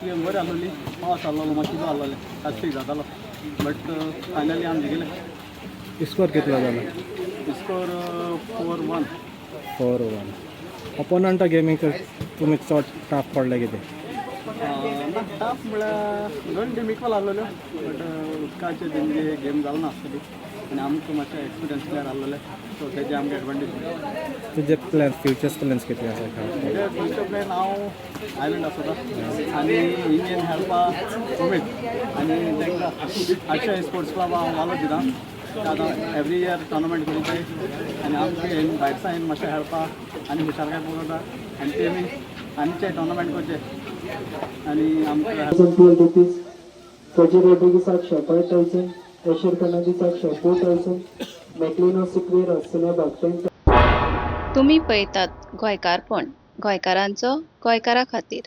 Game बरी आसलेली. पावस आसलेलो, मातशें आसलेलें, ट्रॅफीक जातालो, बट फायनली आमी जिखले. स्कोर कितलो जालो? स्कोर 4-1. 4-1. ओपोनंटा गेमीक तुमी चड टफ पडले कितें? ना, टफ म्हळ्यार दोन टीम इक्वल आसलेल्यो, बट उदकाचे तेंचे गेम जाल नासतली आनी आमकां मातशे एक्सपिरियन्स प्लेयर आसलेले, सो तेजे आमकां एडवांटेज. तुजे प्लॅन्स, फ्युचर्स प्लॅन्स कितें आसा खेळपाक? म्हणजे फ्युचर प्लॅन, हांव आयलंड आसता आनी इंडियन खेळपा उमेद आनी तांकां आशा स्पोर्ट्स क्लब हांव वालो दिता. आतां एवरी इयर टोर्नामेंट करून आनी आमकां भायर सावन मातशें खेळपा आनी हुशारकाय पळोवता आनी तेमी आमचे टोर्नामेंट करचे आनी आमकां ₹1,012, Sergio Rodriguez 5,000, Asher Fernandez 4,000, Maclino Siqueira Sinabag 10,000. तुमी पळयतात गोंयकारपण, गोंयकारांचो, गोंयकारा खातीर.